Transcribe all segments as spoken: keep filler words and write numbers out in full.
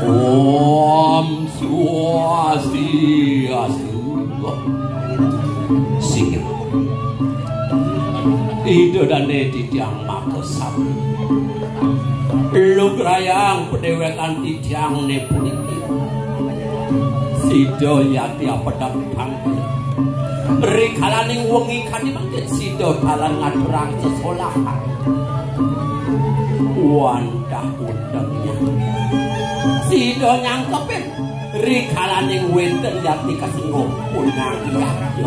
Om Swastiastu. Sing. Ida dane titiang maka sami. Lugrayang padhewekan titiang ne puniki. Sida yati apedhang pangkil. Rikalaning wengi kadi mangkin sida taler ngaturang sesolahan. Wantah untengnya. Sida nyangkepin rikalaning wenten yati kasengguh punang yati.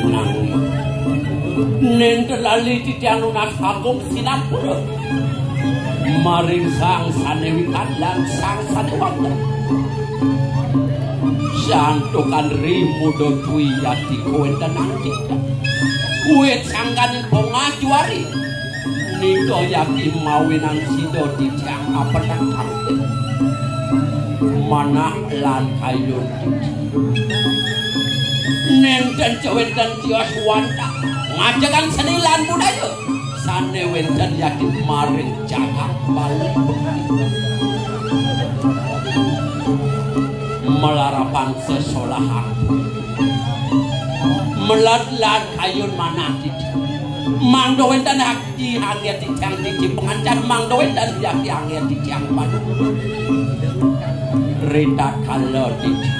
Nanging nenten lali titiang nunas agung sinampura maring sang sane wikan lan sang sane wangga. Santukan ri muda dwi yati kawentenan cipta. Wit sangkaning bongah juari. Nika yati mawinan sida titiang apedhang pangkil. Manah lan kayun titiang. Nenten cewenten tios wantah ngajegang seni lan budaya sane wenten yati maring jagat Bali. Malarapan sesolahan. Meled lan kayun manah titiang. Mangda wenten yakti anggen titiang titi pangancan, mangda wenten yakti anggen titiang padu. Ritatkala titiang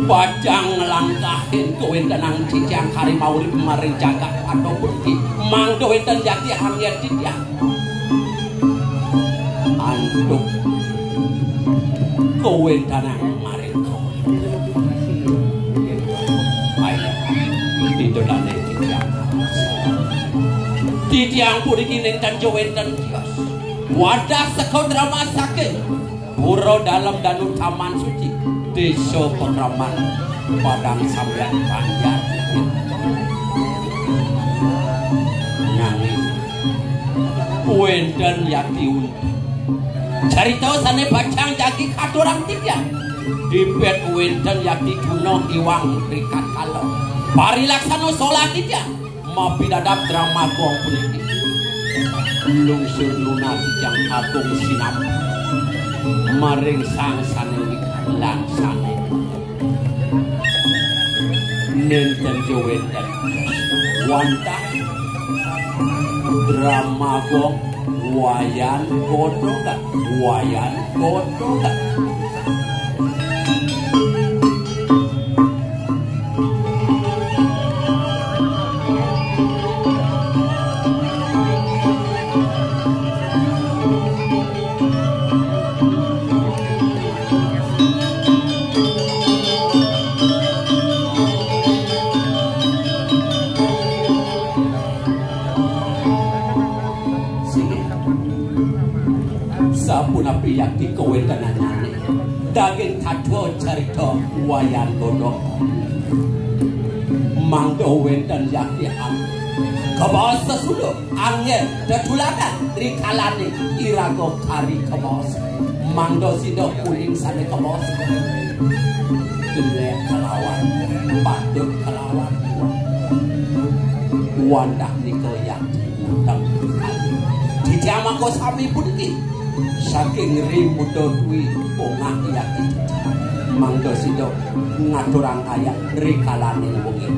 pacang nglangkahin kawentenan titiang kari maurip maring jagat Padha puniki, mangda wenten yakti anggen titiang antuk kawentenan maring kaula. Ayo, pindolane titiang. Titiang puniki nenten wenten tios. Wadah seka drama saking Pura Dalem Danu Taman Suci, Desa Pakraman, Padang Sambian, Banjar. Nanging wenten yati untu. Carita sane pacang jagi katurang titiang. Dipet wenten yati tuna iwang ritatkala parilaksana solah titiang mapidadab drama gong puniki. Lungsur nunas titiang agung sinambi maring sang sane wikan lan sane nenten ja wenten wantah drama gong Wayan Kotokan, Wayan Kotokan. Sapunapi yakti kawentenanane? Daging kadwa carita Wayan Godhong. Mangda wénten yakihan. Kabaos sesuluh anggén tetulakan rikalané iraga kari kabaos. Mangda sida uling sané kabaos. Jelék kalawan, patut kalawan. Wantah nika yakti utang kali. Titiang mangko sami puniki. Saking Ri Muda Dwi Pongah Yati, mangda sida ngaturang ayah rikalaning wengi.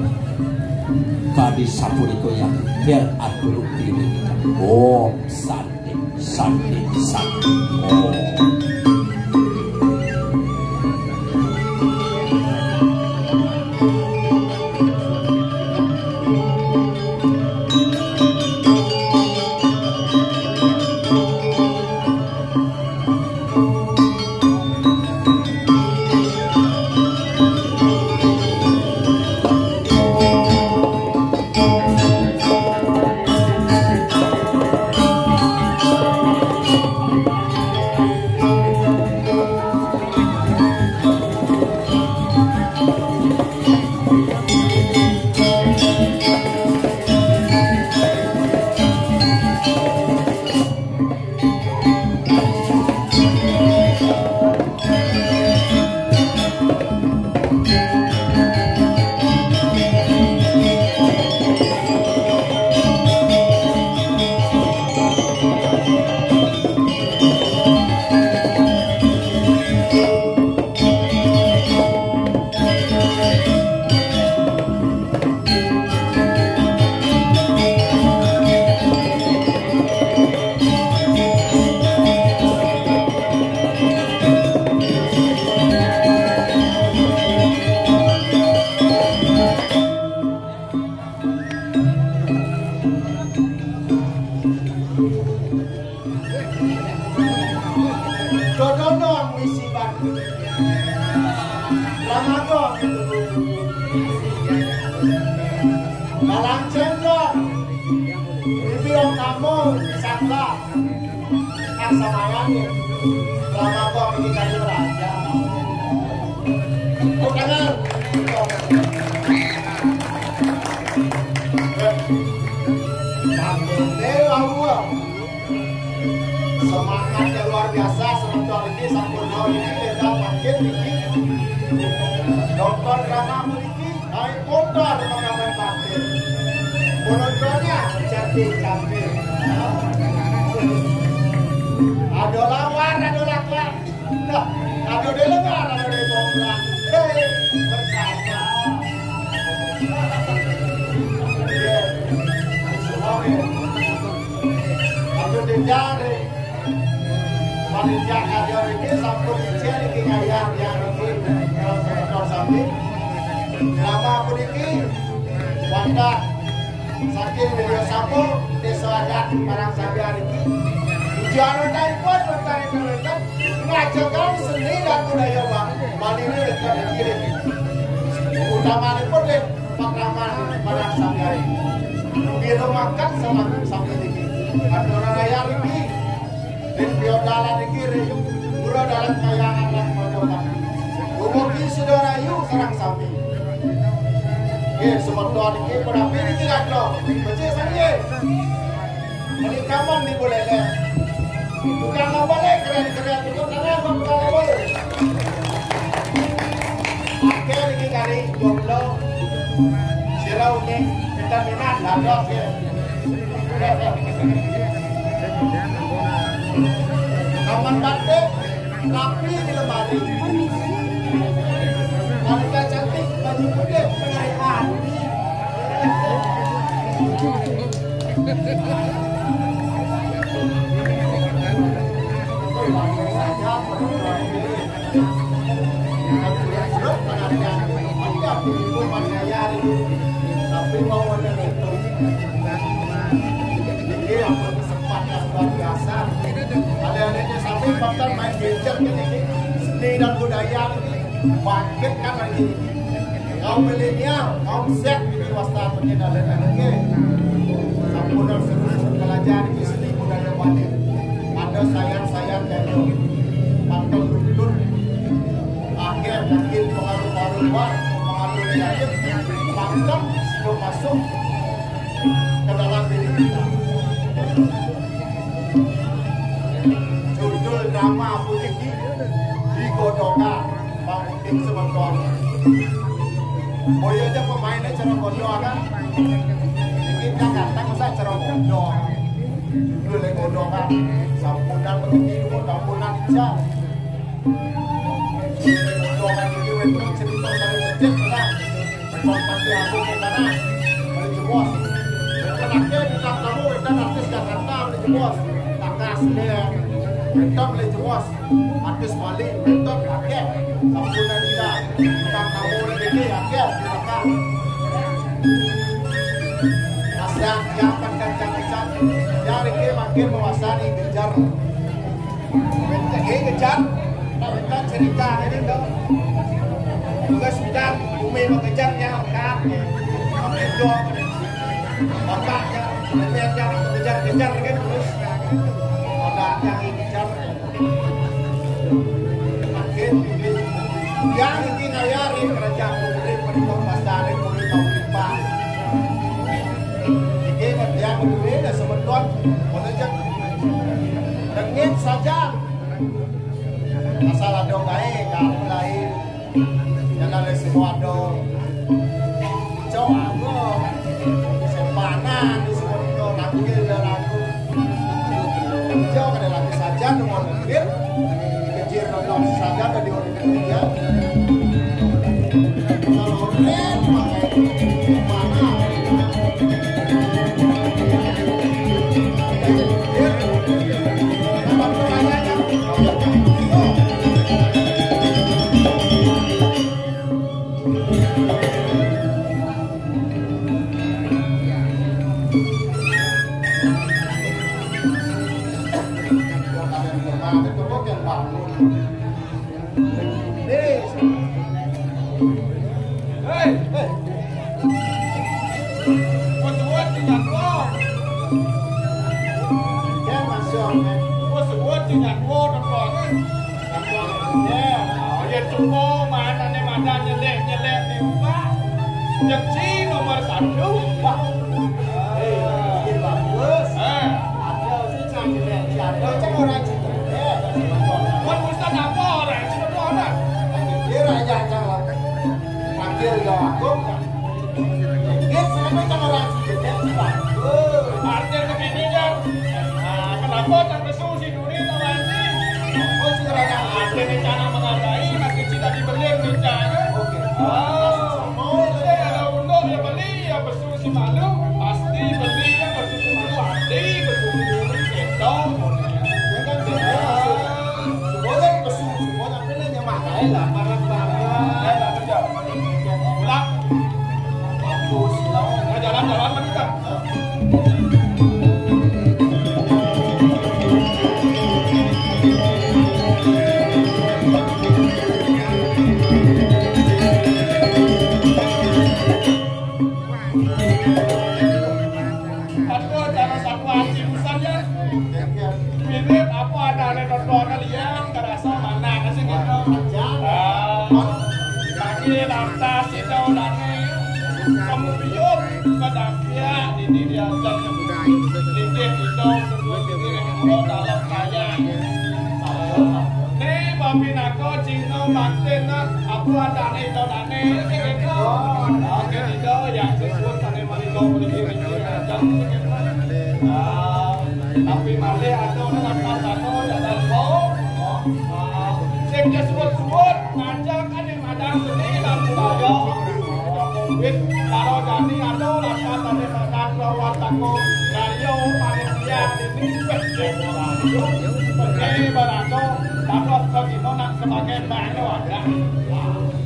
Kadi sapunika yati, bel atur diri. Om Santi, Santi, Santi. Om. Dodonong misi batu. Lamaga gitu. Dalam cendol. Bibi Om Kamu, Sangga. Nang samayan ya. Lamaga misi kayu raja. Tepuk tangan. Dewa. Semangatnya luar biasa, semeton niki sampun nawi niki, ledang makin niki. Nonton drama puniki, nawi kontor rekaman batin. Penontonnya cantik-cantik. Ada lawan, ada laklak. Nah, ada di lengan, ada di bongkar. Hei, berkata. Ya. Semua ya. Aduh, dendam, eh. Panitia kader ini sampun licin iki ngayah yang iki, eh, sami. Drama puniki wantah saking Widya Sapo, Desa Adat Parang Sambian iki. Tujuan wontenipun, wonten ing wonten ngajegang seni lan budaya Bali niki. Utamanipun ing pakraman Parang Sambian. Nggih, rumakat sami-sami niki. Atur raya niki. Ring piodalan niki ring pura dalan kayangan lan pojokan. Dumugi sida rahayu sareng sami. Nggih, semeton niki pun rapi niki gatra. Becik sami nggih. Menika mah niku leleh. Tukang apa nih, keren-keren, tukang tangan, tukang apa? Akeh niki kari jomblo. Sira uning, pinten-pinten, dados ya. Taman batik, rapi di lemari. Wanita cantik, baju putih, menarik hati. Tapi mau ada itu. Ini yang kesempatan luar biasa. Ada-adanya sampai bahkan main gadget ini. Seni dan budaya ini bangkit kan lagi ini. Kaum milenial, kaum Z ini wasta punya dan lain-lain. Sampun harus terus belajar di seni budaya Bali. Ada sayang-sayang dan mantel luntur. Wah, pengatur yakin, langsung sudah masuk ke dalam diri kita. Judul drama puniki Digodhogan, Bang Uting semeton. Boya aja pemainnya cara godhogan. Ini kan ganteng masa cara godhogan. Judul godhogan. Sampunan begini, sampunan ical. Godhogan ini wénten cerita saling becik, benar. Wénten Patih Agung Ekanas, Bali Jebos. Wénten akéh bintang tamu, wénten artis Jakarta, Bali Jebos. Takas, deh. Wénten Bali Jebos. Artis Bali, wénten akéh. Sampunan kita. Bintang tamu, wénten akéh, silakan. Nasihat, jangan kencang-kencang. Biar ini makin mewasani, kejar. Wénten, eh, kejar. Nah, wénten cerita ini, dong. Tugas bidang, umi mau kejar, ya, kan. Oke, dong. Bapaknya, umi yang kejar-kejar, kan, terus. Bapaknya kejar. Makin ini. Yang ini ngayari kerajaan murid, penduduk pasar, murid, murid, Pak. Iki ngerti aku duwe dah semeton, ngono aja. Dengit saja. Asal ada kae, kamu lain. Jangan ada semua ada. Cok aku. Sempanan di semua itu, nanti dia laku. Cok ada lagi saja, nomor lebih. Dikejar nomor saja, ada di orang ketiga. Kalau red, pakai mana? Hei, hei. Wes suwun sing nyatwa. Ya, Mas Jon. Wes suwun sing nyatwa, teponen. Nyatwa, ya. Oh, ya, cukup, manane madan nyelek-nyelek ning Pak. Nyeksi nomor satu. Wah. Eh, iya, bagus. Eh. Ada sih, cang nyelek, si ada, cang orang Cina. Eh, ada si Mas Jon. Wes, Ustaz, apa orang Cina, orang? Dia raja, cang. Panggil ya, aku. Nggih, sampe kang ora didetek, Pak. Oh. Artinya begini, Jan. Nah, kenapa tak pesu si Duri, Pak Haji? Oh, si Rana. Artinya cara menghargai, masih cinta di belir, nih, Jan. Oke. Ah. Oh, saya ada untung, ya beli, ya pesu si malu. Pasti beli, ya pesu si malu. Pasti pesu si Duri, gitu. Ya kan, beda, maksud. Boleh pesu, boleh, tapi dia nyemak aja lah, barang-barang. Ya, ya, betul. Pulang. Bagus, lah. Nah, jalan-jalan lagi, Kak. Aduh, jangan satu hati pisan ya. Ini apa ada tontonan liang, kerasa mana sih gitu. Ah, lagi lantas itu lagi. Kamu biung, kadang ya, ini dia sedikit itu, sedikit itu, dalam kaya. Nih, Bang Pinako, Cino, Mantin, aku ada nih, Dona nih, gitu. Oke, gitu, yang sesuai sama yang mau dikau beli ini, gitu. Ah, tapi malih ada orang apa satu, jangan mau. Ah, sing disebut-sebut, ngajak kan Madang seni lan budaya. Wit karo jani ado lakas ane madan rawat aku. Rayo panitia ini wis demo rayo. Ini barado dapat sedino nak sebagai banyu ada.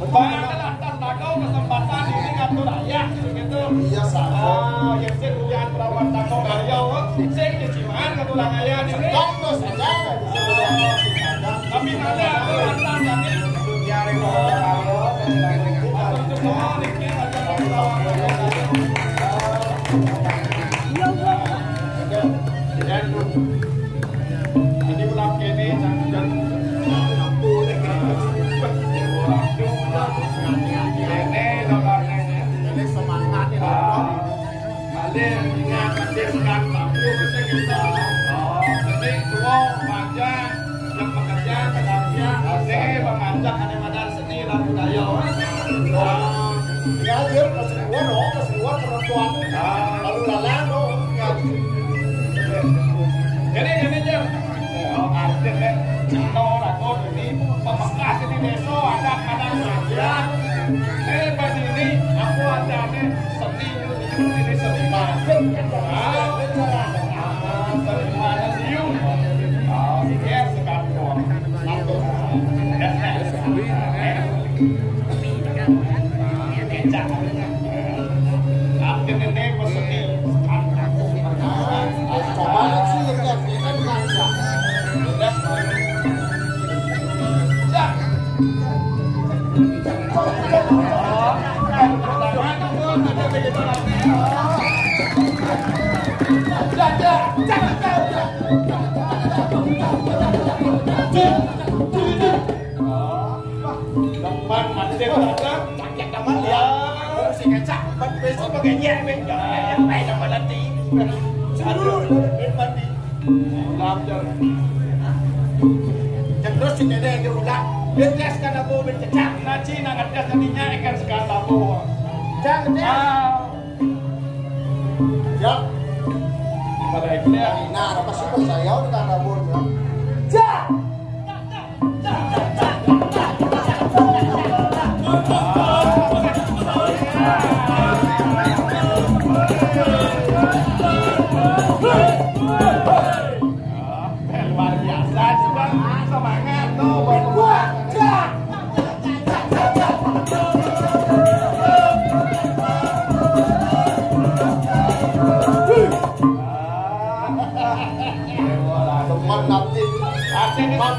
Banyak lantas lagu kesempatan ini ngatur ayah gitu. Iya, sama. Ah, ya sing uyan rawat aku rayo. Sing diciman ketulang ayah ini. Terus aja. Tapi ada aku lantas jani. Jadi ulang kene, jangan, jangan. Ampun, orang tua. Ayo. Ya, dia pas keluar, oh, pas keluar perempuan. Lalu lalang, oh, ya. Jadi, jadi, Jer. Oh, artinya, Cino Rago ini pamekasé di désa, ada, ada saja. Eh, pas ini, aku ada nih, seni, ini seni. Ah, ah, seni mana, Liu? Oh, iya, sekarang. Depan ada orang. Cak, cak, teman, ya. Wong sing ngecak, empat besok pakai nyek, men. Ya, ya, ya, baik, tambah nanti. Aduh, hebat nih. Ulam, Jon. Terus si Dede ke ulam. Dia tes kan aku, men, cecak. Naci, nak ngetes nantinya, ikan sekarang labu. Jangan, ya. Ah. Ya. Pada itu ya. Nah, apa sih percaya udah kata bocah? Ja! Luar biasa juga. Semangat tuh, buat gua. Ja! Teman nanti. Artinya,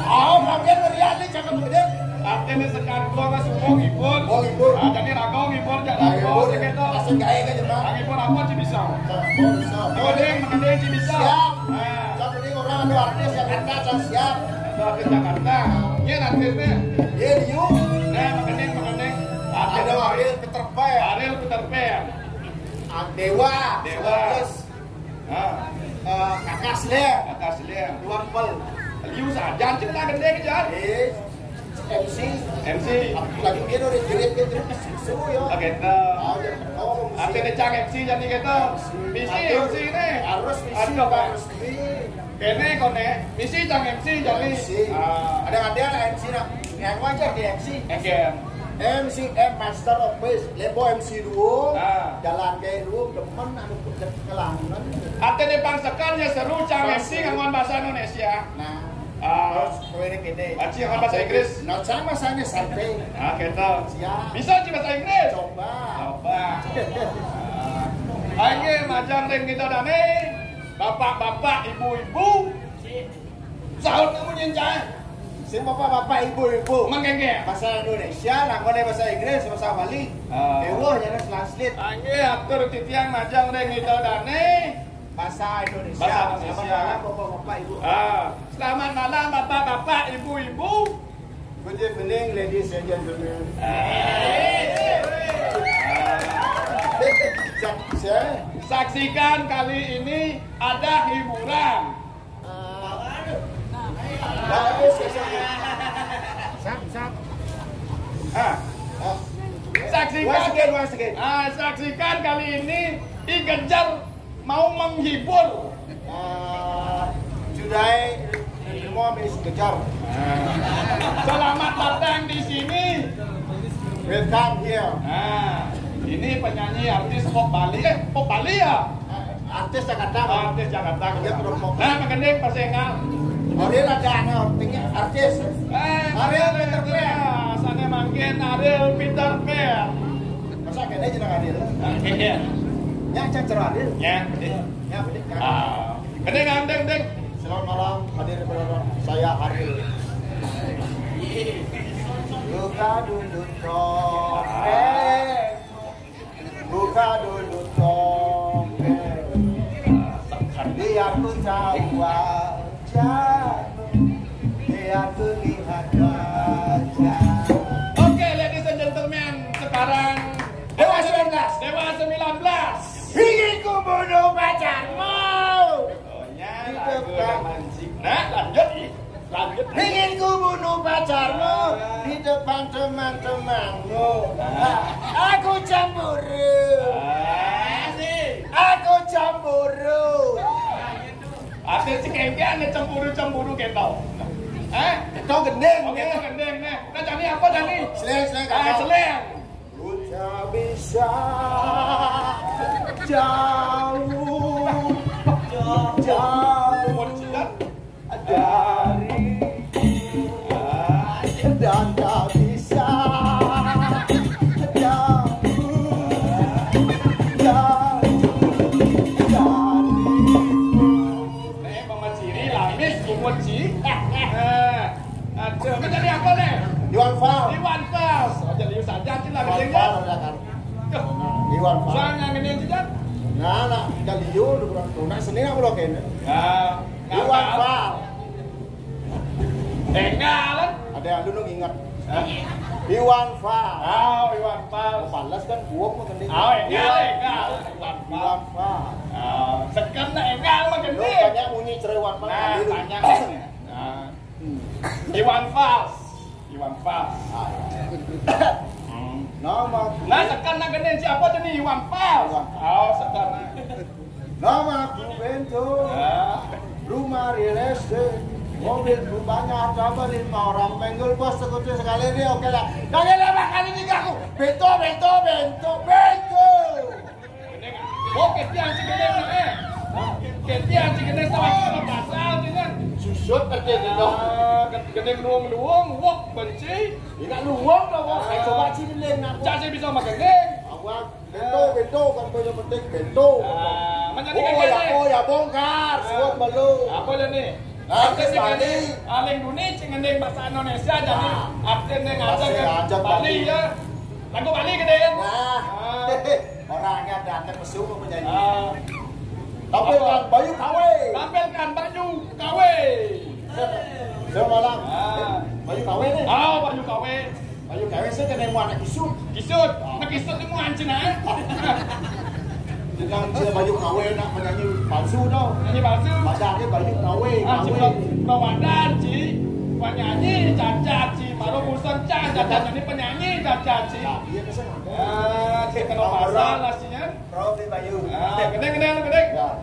oh, kaget melihat nih, cakep gede. Artinya sekarang gua masih mau ngibur. Mau ngibur. Ah, jadi raga ngibur, jadi raga ngibur. Segitu. Asal gawe aja, Bang. Ngibur apa sih bisa? Oh, bisa. Mending, mending sih bisa. Siap. Nah. Siap, ini orang ada artis Jakarta, saya siap. Ada artis Jakarta. Iya, nanti. Iya, Dio. Nah, mending, mending. Ada Ariel Peter Pan. Ariel Peter Pan. Ah, Dewa. Dewa. Terus, ah, eh, Kakak Slim. Kakak Slim. Iwan Pel. Liu saja, cina gede, Jar. Eh, M C. M C. Lagi dia udah jerit gitu. Susu ya. Oke, nah. Oh, ya. Oh, M C. Artinya cang M C jadi gitu. Misi M C ini. Harus misi, harus misi. Kene kone, misi cang M C jadi. M C. Ah. Ada-ada M C nah. Yang wajar di M C. Oke. M C M Master of Peace, Lembo M C duo, ah, jalan kayak duo, demen anu kelangan. Artinya pangsekan ya seru, cang M C ngomong bahasa Indonesia. Nah, ah, terus kue ini. Acil ngomong bahasa Inggris. Nah, cang bahasanya santai. Ah, gitu. Siap. Bisa sih bahasa Inggris? Coba. Coba. Ah. Ayo, majang ring kita dane. Bapak-bapak, ibu-ibu. Sahut kamu nyencang. Sing bapak-bapak, ibu-ibu. Mangkengke. Bahasa Indonesia, nangkone bahasa Inggris, bahasa Bali. Ah. Ewo, jangan translate. Angge, atur titiang majang ring ito dane. Bahasa Indonesia. Bahasa Indonesia. Selamat malam, bapak-bapak, ibu. Ah, selamat malam, bapak-bapak, ibu-ibu. Good evening, ladies and gentlemen. Ah. Saksikan kali ini ada hiburan. Ah. Saksikan. Once again, once again. Ah, saksikan kali ini I Kejar mau menghibur. Ah, today, the mom is Kejar. Ah. Selamat datang di sini. Welcome here. Nah, ini penyanyi artis pop Bali. Eh, pop Bali ya? Artis Jakarta. Oh, artis Jakarta. Dia perempuan. Nah, makan deh, pas enggak. Ariel ada aneh, artinya artis. Eh, Ariel Peter Pan. Sana mangkin Ariel Peter Pan. Masa kena jeneng Ariel? Nah, iya. Ya, cacer Ariel. Ya, betul. Ya, betul. Ah, gede nggak, gede, gede? Selamat malam, hadir berada saya Ariel. Buka dulu topeng. Buka dulu topeng. Biar ku tahu wajah. Biar ku lihat wajah. Oke, ladies and gentlemen, sekarang Dewa sembilan belas. Dewa sembilan belas. Ingin ku bunuh pacarmu. Oh, ya, lagu romantis. Nah, lanjut. Lanjut. Ingin ku bunuh pacarmu di depan teman-temanmu. Aku cemburu. Aku cemburu. Ada si kengkeng ada cemburu-cemburu gitu. Eh? Itu gending. Oh, gitu gending nih. Nah, Dani apa Dani? Seleng, seleng, ah, kakak. Seleng. Ku tak bisa jauh, jauh dari dan tak bisa jauh, jauh dari. Nek Mama Ciri, Lamis, Imut Ci. Eh, aduh, menjadi apa nih? Iwan Fals. Iwan Fals. Oh, jadi saja sih lah Iwan Fals, ya kan. Iwan Fals. Soalnya ini aja. Nah, nah, jadi yo udah kurang tunas ini apa lo kene? Ya, Iwan Fals. Enggak lah. Ada yang dulu ingat. Iwan Fals. Oh, Iwan Fals. Palas kan buang mah gending. Oh, enggak, enggak. Iwan Fals. Oh, sekarang enggak mah gending. Banyak munyi cerai Iwan Fals. Nah, banyak. Nah. Iwan Fals. Iwan Fals. Ah, iya. Hmm. Nama. Nah, sekarang nak gending siapa tuh nih Iwan Fals? Iwan Fals. Oh, sekarang. Nama aku Bento. Ya. Rumah real estate. Mobil ku banyak, coba lima orang menggol bos sekutu sekali ini oke lah. Jangan lama kali ini aku. Bento, Bento, Bento, Bento. Oh, ketian si gending eh. Ketian si gending sama sama pasal dengan. Susut kerja gitu. Ah, gending luung-luung, wok benci. Ini luung dong, wok. Saya coba sih gending nak. Cak sih bisa makan gending. Awak. Bento, bento, kan banyak penting bento. Ah, mana nih oh, ya, oh, ya bongkar, suap balu. Apa aja nih? Nanti sekali. Aling duni, cing ngending bahasa Indonesia jadi. Ah. Artinya ngajak ke Bali ya. Lagu Bali gede kan? Nah. Ah. Orangnya datang ke sumur menyanyi. Ah. Tampilkan Bayu Kawe. Tampilkan Bayu Kawe. Selamat malam. Ah. Bayu Kawe nih. Ah, Bayu Kawe. Bayu Kawe saya kena mau anak kisut. Kisut. Anak kisut ni mau anjing ah. Dengan dia Bayu Kawe nak penyanyi palsu tau. Penyanyi palsu. Padahal dia Bayu Kawe. Ah, Kawe. Cik Ramadan, Cik. Penyanyi cacat, Cik. Baru bosan cacat, cacat ini penyanyi cacat, Cik. Nah, iya kesana. Ah, Cik kena pasal lah, Cik, ya. Profi Bayu. Ah, gede, gede, gede. Ya.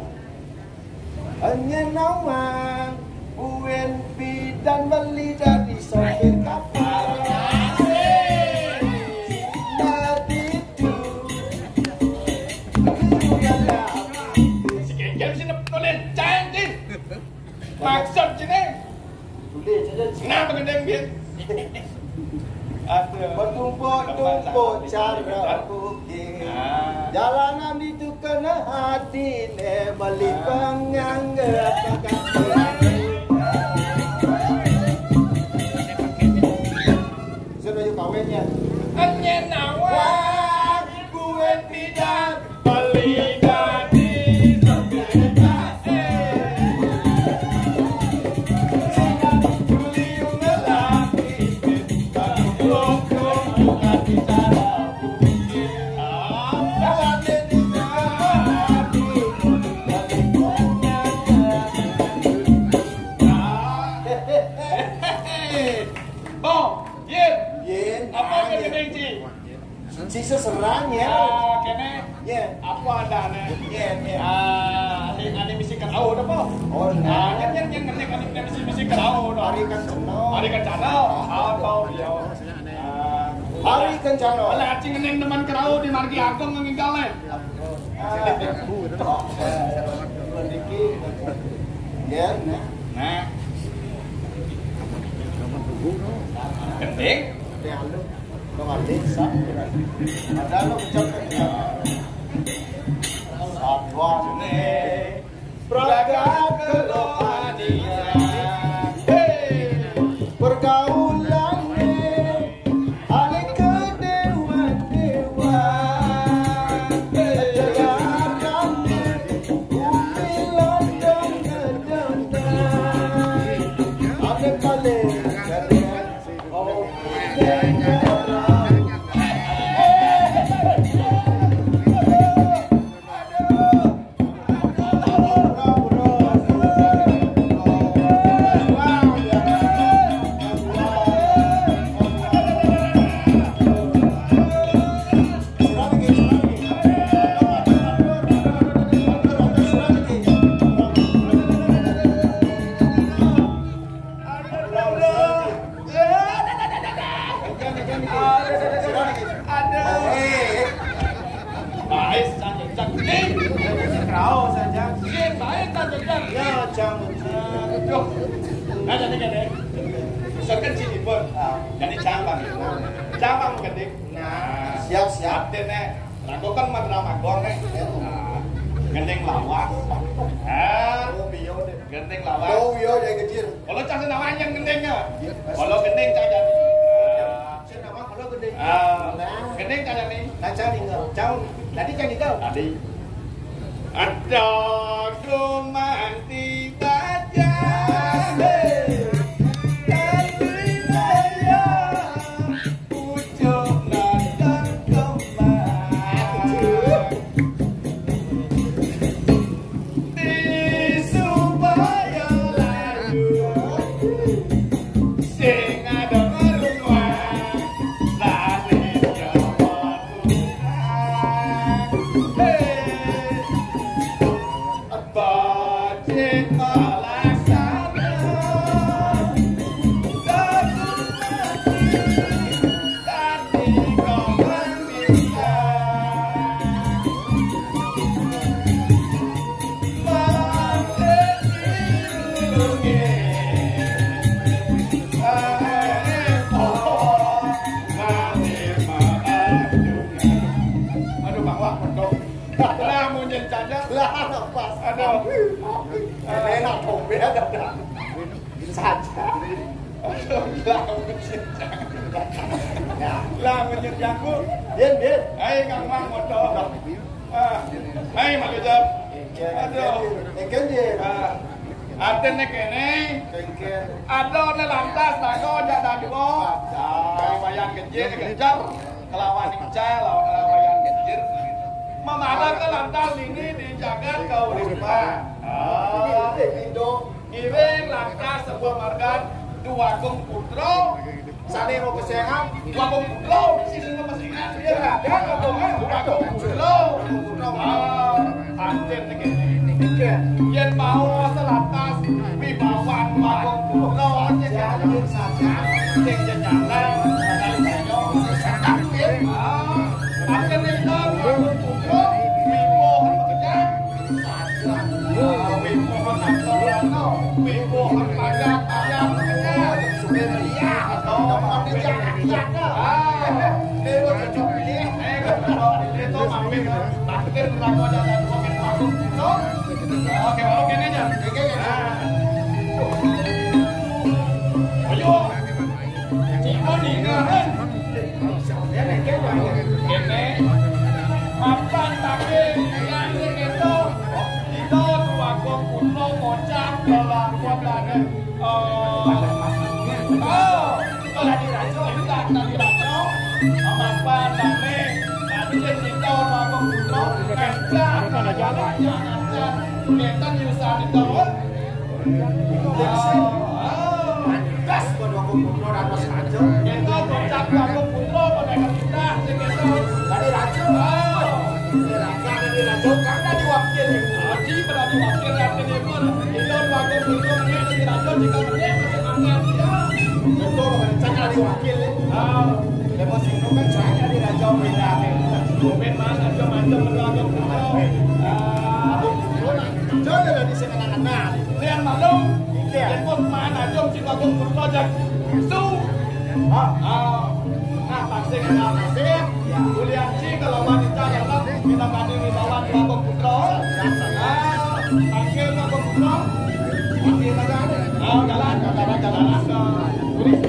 Hanya nawang, buen pidan beli dari sopir kapal. Nah, itu. Si Kekem sini penulis, jangan, Cik. Maksud sini. Tulis aja. Nah, begendeng, Bin. Aduh. Bertumpuk-tumpuk cara bukit. Ah. Jalanan itu kena hati ne beli pengangge. Sudah yuk kawinnya. Enyen awak, buat pidan. Bong, Yin. Yin, apa yang nanya. Gini, Ci? Ci seserang ya. Ah, kene. Ya. Apa ada nih? Ya, ya. Ah, ada ada misi kerau ada apa? Oh, nah. Ah, kan yang yang ngetik ada misi misi kerau ada. Hari kan channel. Hari kan channel. Apa dia? Ah. Hari kan channel. Ada acing ngening teman kerau di Margi Agung ngegal nih. Ah. Sedikit. Ya, nah. Nah. Penting. Lo ngerti, Sa? Ada lo ucapkan, Sa. Satuan. Praga kelohania. Hei. Pergaulan. Alik ke dewa-dewa. Jayakan. Bumi londong-londong. Ada paling. Cang Gending. Krao saja. Sing bae ta jejak. Ya, Cang Gending. Aduh. Nah, jadi gini. Misalkan sini pun. Ah. Jadi Cang Bang. Nah. Cang Bang Gending. Nah, siap, siap. Artinya, lagu kan Madura Magong nih. Ya. Nah, Gending lawas. Ah. Oh, bio deh. Gending lawas. Oh, bio deh kecil. Kalau Cang Senawan yang gendingnya. Kalau gending Cang jadi. Sing nawang kula gending. Ah, nah. Gending kaya ni. Nah, cang tinggal. Cang, tadi cang tinggal. Tadi. Ada gumanti baja. Tadi baja. Pucuk nadang kembang. Di supaya layu. Sing ada merunguan, lari Jawa Tengah. Hei, bajik palaksana, dagu mati, tadi kau meminta. Aduh, Bang Wak, pondok. Lah, munyin saja. Lah, pas. Aduh. Enak, Tom, ya, dah, dah. Saja. Aduh, lah, munyin saja. Ya. Lah, munyin jago. Bien, bien. Hai, Kang Mang, pondok. Ah, hai, Mak Kecap. Aduh. Engken, Jin. Ah, artine kene. Engken. Ada ne lantas naga jak dadua. Kali Wayan Kecil kejar kelawan Ica, lawan Wayan Kecil. Memarake lantas ini di jagat kauripan. Ah. Iring lantas sebuah margan Dwagung Putra. Sane mau kesengan, Dwagung Putra, sing mau kesengan. Iya, ada Dwagung Putra. Ah, anjir iki. Yen mau selantas wibawan Dwagung Putra, sing jalan saja, sing jalan, sing jalan, sing jalan. Ah, anjir iki Dwagung Putra, wibawan pekerjaan. Kene, mapan tapi yang segitu, kita Dwagung Putra kocak kelakuan. Eh, oh, Dadi Raja, Dadi Raja, mapan tapi, tapi kita Dwagung Putra, kocak kelakuan, kocak. Kita nyusah di tahun. Gas pada aku putra dan mas raja. Kita kocak aku putra pada kita. Dari raja. Dari raja, dari raja. Kan dari wakil. Haji pada di wakil, wakil itu. Kita wakil putra, dari raja, jika dia masih angkat dia. Betul, rencana dari wakil. Ah, emosi itu kan saya dari raja beda. Komen mana, macam-macam pada aku putra. Ah, aku putra, raja dari sini anak-anak. Lian maklum, iya. Yen wis main aja mesti kagum berpojak. Su. Ah. Ah. Nah, pasti kena nasib. Iya. Ulian si kalau wanita ya, kita tadi wibawan Kagum Putra. Ah, panggil Kagum Putra. Panggil aja. Ah, jalan, jalan, jalan, jalan. Tulis.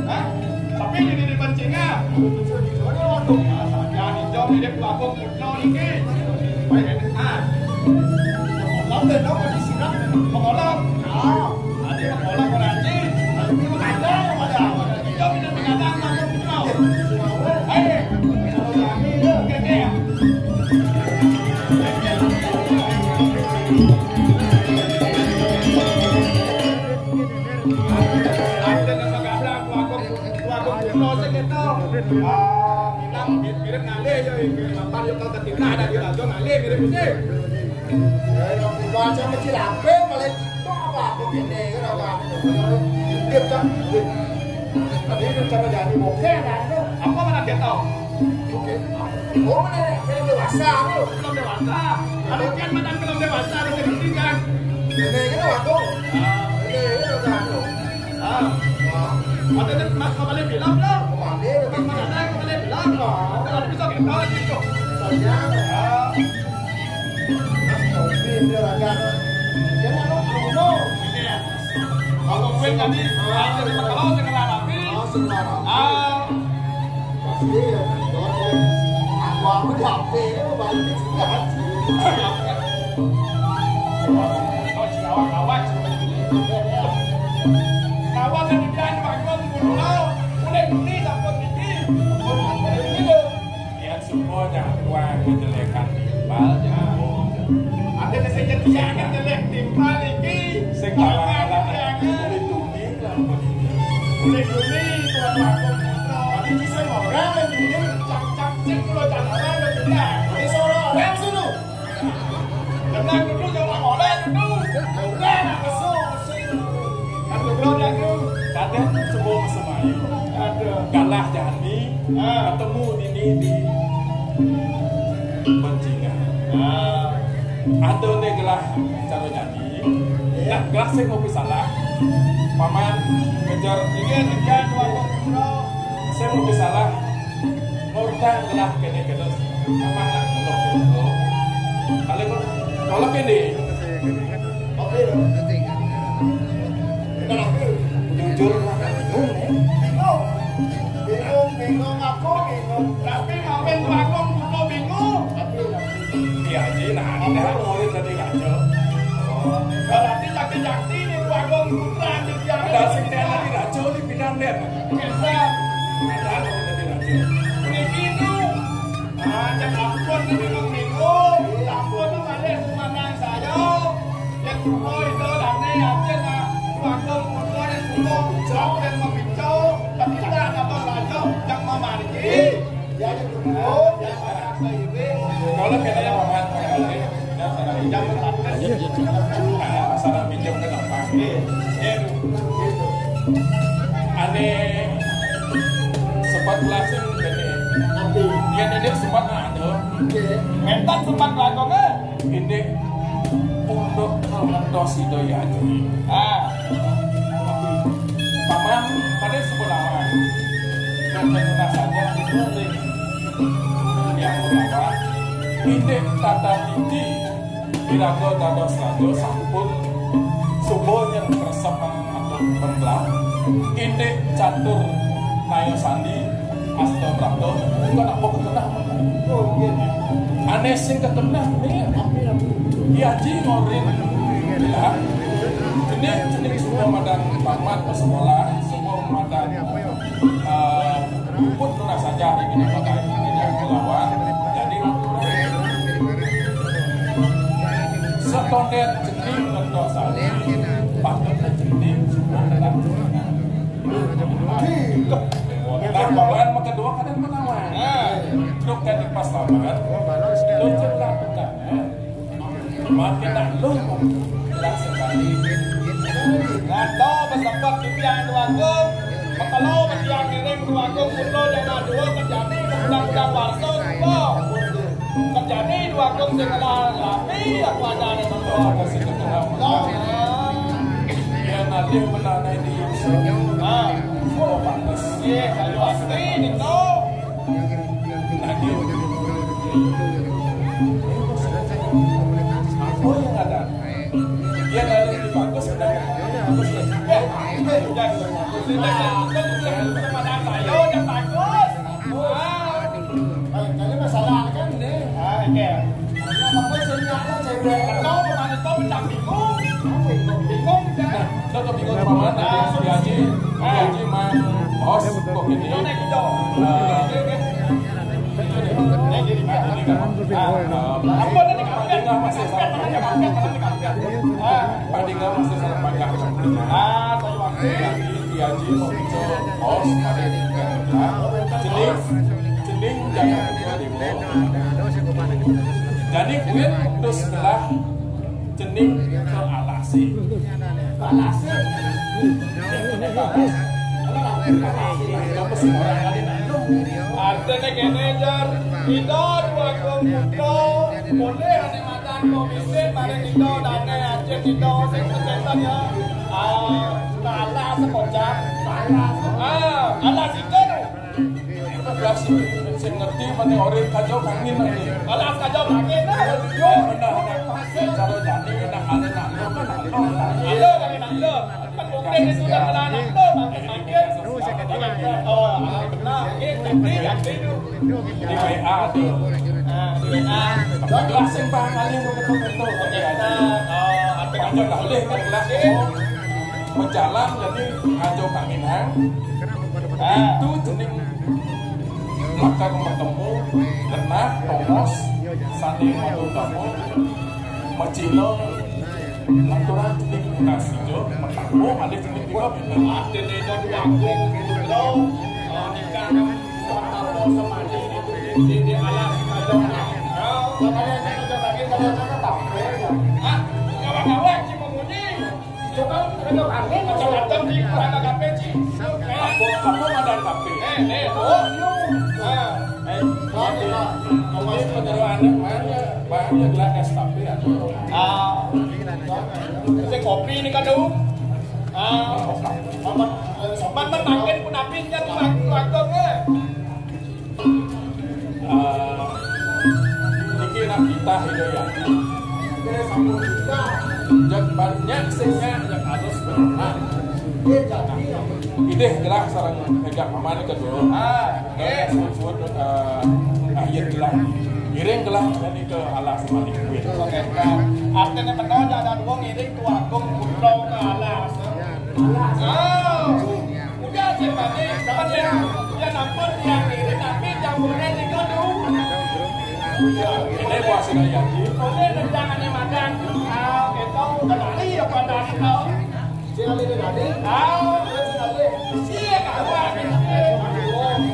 Hah? Tapi ini di pancingan. Soalnya waktu biasa, ya, hijau mirip Kagum Putra ini. Baik, ah. Kalau benar mau disiram, mengolah. Ah. Sing kéto. Ah, ilang mirip ngalih ya, iki mapan yo kang ketindak ada di raja ngalih mirip sih. Eh, macam kecil apa, malah TikTok apa, apa gini, kan apa? Dia kan, tadi itu cara jadi bokeh, kan, itu. Apa mana dia tahu? Oke. Oh, mana yang dewasa, lo? Belum dewasa. Kalau kian macam belum dewasa, harus diperhatikan. Ini, ini aku. Ah. Ini, ini aku. Ah. Ada dek mas kembali bilang belum? Kembali. Mas mana kembali bilang? Ada bisa kita gitu. Soalnya. Ah. Ini dia agak. Dia mau ngomong. Ini ya. Kalau gue tadi, ah, kalau saya ngelarang. Oh, sembarang. Ah. Pasti ya, doang ya. Aku, aku di H P, ya, mau balik juga. Kau siapa, kawan? Kawan yang di Jalan Bagong, Gunung Lau, boleh beli, dapat beli. Boleh beli. Yang semua jangkuan kejelekan timpal, jangkuan. Ada sing setia kejelekan timpal iki. Sing kalah-kalah. Boleh beli, lah, boleh beli. Boleh beli, Tuan Bagong. Tapi bisa orang yang beli, cak-cak, cek, kalau cak orang, udah benar. Ini seorang orang sini. Tenang dulu, jangan ngoleh dulu. Udah, langsung, langsung. Aduh, udah, udah, tuh. Kadang cebong semayu. Aduh. Galah jani, ah, ketemu dini di Bencingan. Ah. Ada nih gelah cara jani. Nah, gelah saya ngopi salah. Paman ngejar. Iya, tiga, dua, satu. Saya ngopi salah. Ngorta gelah kene kene. Apa nak ngolok ngolok. Kalau kau, kalau kene. Oke, lo. Jujur, bingung, ya. Bingung. Bingung, bingung, aku bingung. Tapi mampir Bagong kudu bingung. Iya, Ji, nah, ada mulai tadi ngaco. Berarti jaki-jaki ini Bagong putra di tiang. Ada sing tadi ngaco di pinang, Den. Bisa. Ada mulai tadi ngaco. Ini bingung. Ah, cak ampun, bingung-bingung. Ampun, balik semanang saya. Yang suruh itu, dane, aja, nah. Bagong, putra, yang suruh, jauh dan memincu. Tapi tidak ada apa raja yang memargi. Kalau kena yang paman, ya, salah pinjam ke tempat. Salah pinjam ke tempat. Ane sempat belasan gini. Yang ini sempat ada. Mentan sempat lakon, eh? Ini untuk mengendos itu ya, Ji. Ah. Paman, pada sebelah. Yang saja itu yang pertama, indik tata titi, iraga dados raja sampun suba nyengkresep atur pembelah, indik catur naya sandi, asta brata, bukan apa kekenah. Oh, iya. Aneh sing kekenah ni. Iya, Ji, ngorin. Jenih-jenih suba madan tamat sekolah, suba madan, eh, Luput tunas saja hari ini pakai ini yang melawan. Jadi, setondet jening ngentos saja. Patutnya jening semua. Nah, bawaan kedua kadang menawan. Nah, truk kan pas lawan. Tujuh lah tukang. Makin nak lu jelas sekali. Ngato besempat di tiang Tuagung, mekelo di tiang ngiring Tuagung, putra jana dua, terjadi kemudian-kemudian warsa, suba. Terjadi Tuagung sing lapi, aku ada ada contoh. Yang nanti menanai di Yusuf. Ah. Oh, pantas. Iya, kayu asli, gitu. Lagi. Oh, yang ada. Dia kalau lebih bagus, udah bagus ya. Eh, udah bagus. Ini kan bagus, udah bagus. Pada saya udah bagus. Wah. Eh, jadi masalah kan ini. Ah, oke. Apa sih, ini apa, cewek? Tahu, mana tahu, macam bingung. Apa itu? Bingung, kan? Nah, kita kebingungan, Paman, tadi si Haji, si Haji, Mang Bos, kok ini? Ini, ini, ini. Ini, ini. Ini, ini. Ah, Pak Dingga masih salah panggah. Ah, saya waktu. Iya, iya, Ji, Pak Dingga, Bos, Pak Dingga. Cening, cening jaya putra dewa. Jani kuit terus gelah cening ke alase. Alase. Apa sih orang kali nak? Artine kene, Jar. Ida dua putra, boleh ane madan pemimpin, mari kita dane aja kita sing kesetan ya. Ah, kalah sekocak. Ah, kalah situ. Belas sing ngerti mane ore kajo kangin ane. Kalah kajo kangin, nah. Yo, benar. Kalau jadi nak ada nak, nak, nak, nak. Iya, kami nak iya. Kan mungkin itu dah kena anak tu, makin-makin. Oh, ah, benar. Oke, nanti, nanti itu. Di W A tuh. Ah, di W A. Betul. Lah, sing paham kali itu, betul, betul. Oke, kita, oh, apa yang Aja tak boleh, kan, lah. Berjalan, jadi ngaco kanginan. Ah. Itu jenis lakar bertemu, genah, tongos, sandi, matu, tamu, macino, lanturan, jenis nasi, jo, matamu, ada jenis juga. Ada nih, dong, aku, dong, ah, nikah, dong. Kopi ini kan dulu. Ah, Sobat, Sobat, makin pun habisnya tuh waktu, waktu, eh. Eh, niki nak kita hidup ya. Jek banyak sing nyak, jek alus benar. Idih gelah sareng ngajak paman ke dulu. Ah, oke. Suwun-suwun, eh, akhir gelah. Ngiring gelah jani ke alas mati kuit. Oke, nah, artinya benar ada dua ngiring Tuagung putra ke alas. Ah. Udah sih, Pak. Sabar ya. Ya ampun, yang ini tapi yang boleh dikodu. Ini puasa ya. Boleh dan jangan dimakan. Ah, itu udah lari ya pada itu. Sila ini tadi. Ah, sila ini. Iya, kawan.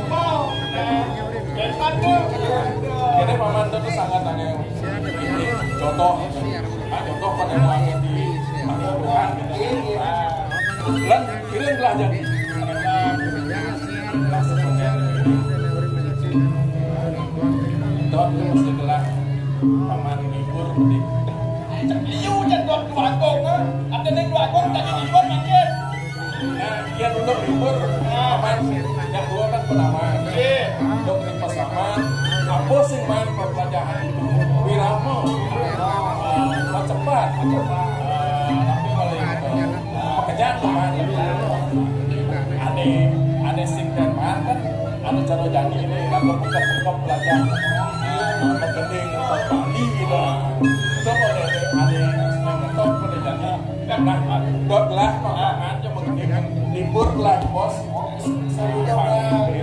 Mau. Depan tuh. Ini paman tuh sangat tanya. Contoh. Nah, contoh pada mau di Tuhan. Lan, ini telah jadi. Dot setelah paman libur di. Cek liu jan dot dua kong, ah. Ada ning dua kong tadi libur makin. Nah, iya duduk libur paman. Yang dua kan pertama. Iya. Dok ring pasaman. Apa sing man perpelajaran itu? Wirama. Ah, cepat, cepat. Ah, tapi kalau itu pekerjaan tuh, Pak. Ane, ane sing dan manten, ane cara jani ini, lagu pengkep-pengkep belajar. Menggending, Bali gitu. Coba deh, ane, ane ngetop pada jani. Nah, buat lah, Pak, ane menggending, libur lah, bos.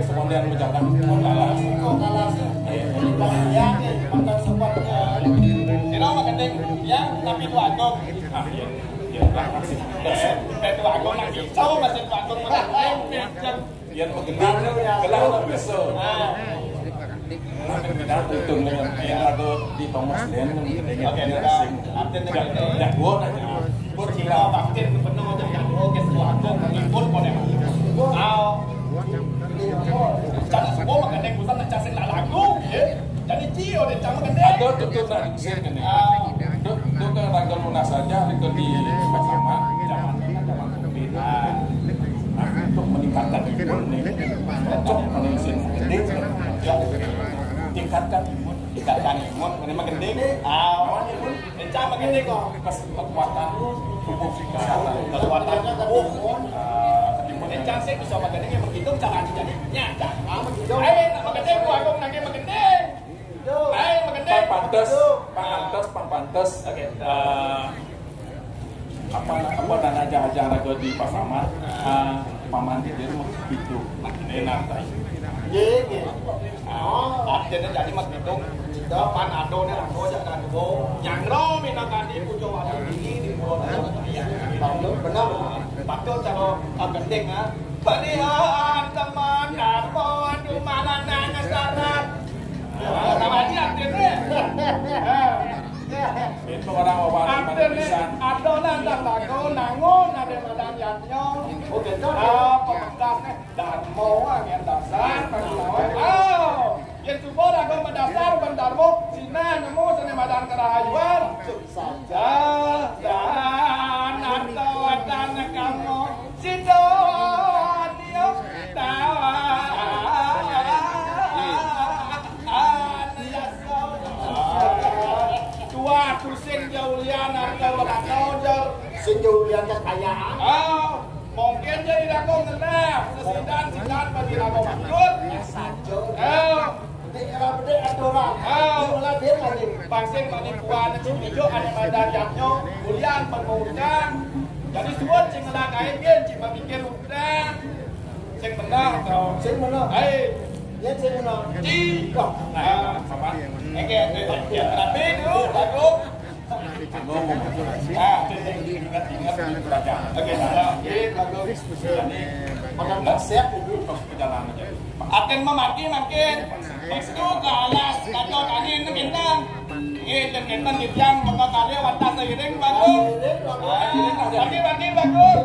Semuanya berjalan, mau kalah. Ini menggending, ya, tapi itu agung. Ah, iya. Yang begini, gelar bisa. Nah, benar itu dengan yang ada di Thomas Land, yang asing. Jago aja. Berkira bakti penuh aja jago ke suatu pengikut boleh. Wow. Cara semua mengenai pusat dan casing lagu, ya. Jadi cio deh, cang mengenai. Ada tuh, tuh, nah, sing kene. Ah. Dok, dok, kan rangkal lunas aja, itu di Pasaman, zaman, zaman COVID. Nah, untuk meningkatkan imun nih, cocok meningsin gede, ya. Tingkatkan imun. Tingkatkan imun, ini mah gede. Ah, awalnya imun. Encang mah gede kok. Kes-, kekuatan tubuh, kesehatan. Kekuatan tubuh. Ah, imun. Encang sih bisa mah gede, yang begitu cara jadi. Nyata. Ah, begitu. Ayo, mah gede, gua agung lagi mah gede. Ayo, mah gede. Pang pantes, pang pantes, pang pantes. Oke. Eh, apa, apa nana aja-aja raga di Pasaman, ah, paman di rumah gitu. Nah, ini nanti. Iya, iya. Oh, artinya jadi mas gitu. Kapan ado nih, ado aja kan, ado. Nyangro, minangkani, pujo, wali, di, di, pulau, iya. Benar, benar. Patut kalau, ah, gending, ah. Panihan teman, apa? Artiné, artiné ada nang lagu nangun ada madan yadnya. Oh, gitu. Ah, pemendasnya. Darmo angin dasar, panggilawan. Oh, yang coba lagu madasar, ban darmo, Cina nemu seni madan kerahayuan. Saja, dan atau ada kamu, Sidoarjo, tawan. Tua tu sing jaulian atau atau jauh. Sing jaulian kekayaan. Oh, mungkin jadi lagu ngenah, sesidan-sidan bagi lagu maksud. Saja. Oh. Di era bede aturan. Oh. Di mana dia lagi? Pasing manipuan, cipijo, ane madan yaknyo, ulian, pengundang. Jadi suwun sing ngelakain, sing mamikir undang. Sing bener, tau. Sing bener. Hai. Yen sing bener. Ci. Kok? Nah, apa? Oke, oke. Ya, tapi dulu, bagus. Ah, ingat, ingat, ingat. Oke, nah, oke, bagus. Ini, makan tak siap itu. Perjalanan aja. Aten mah makin, makin. Pas itu ke alas, kacau kami ini kentang. Nggih, ten kenten titiang monggo kalih wantah seiring, Pak Gus. Bagi, bagi, Pak Gus.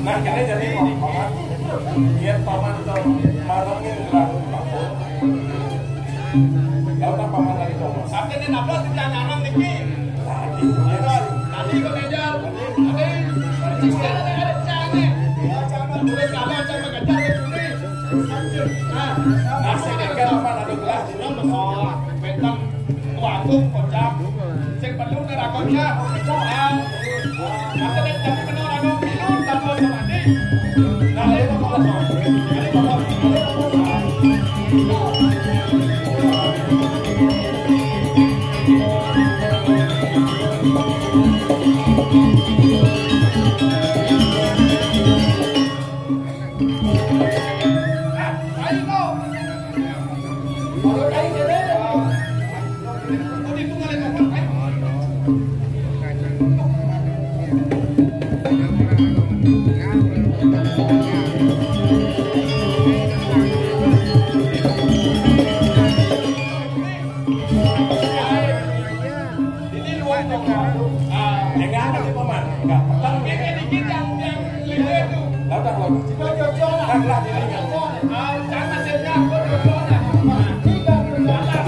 Nah, kene jadi paman. Yen paman to marengin gelah. Ya udah, paman tadi ngomong. Sampai ini nabrak di jalanan niki. Tadi, tadi ke meja. Tadi. Ada, ada, ada, ada. Ya, jangan boleh kalah, jangan mengejar, ya, Juni. Nah, nah, sini kan paman ada gelah. Betul. Waduh, kocak. Sing perlu neraka. Masa dia tapi kena orang pilu tanpa semandi. Nah, dia mau ngomong. Dia mau ngomong. Ini luar dong. Ah, ya nggak ada sih, Paman. Nggak. Tapi dikit yang, yang lima itu. Lah, udah, udah. Kita cocok lah. Kan lah, jadi nggak. Ah, jangan saya nyangkut, cocok lah. Nah, kita berjalan.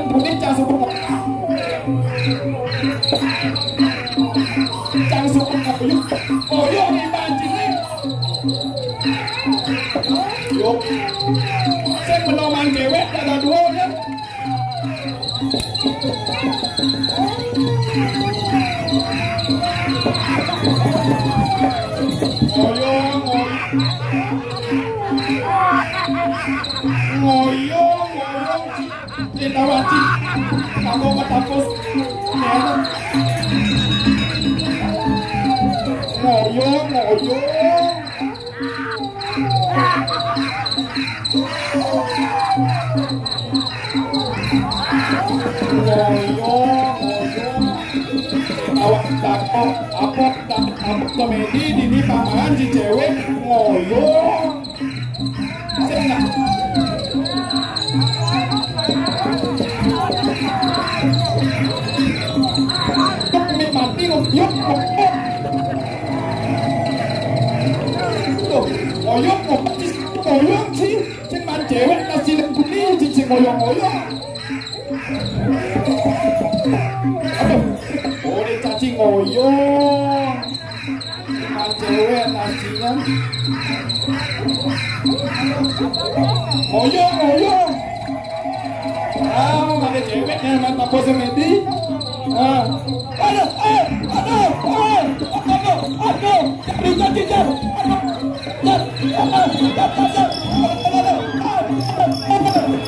Bunyi cang suku. Cang suku. Ayo, ayo, ini mancing, nih. Yuk. Sing menoman dewek, ada dua, ya. Ngoyong, ngoyong. Ngoyong, ngoyong. Cintawati. Kamu ketapus. Ngoyong, ngoyong. Ngoyong, ngoyong. Awak takut, apa, tak, apa komedi dini paman di cewek ngoyong. Sing nak. Nikmati ngoyong, ngoyong. Tuh, ngoyong, ngoyong, ngoyong sih. Sing man cewek nasi lembuni, sing, sing ngoyong-ngoyong. Aduh, boleh caci ngoyong. Man cewek nasinya. Ngoyong, ngoyong. Ah, mau pakai cewek ya, man tapo semedi. Ah. Aduh, aduh, aduh, aduh, aduh, aduh, aduh, aduh, aduh, aduh.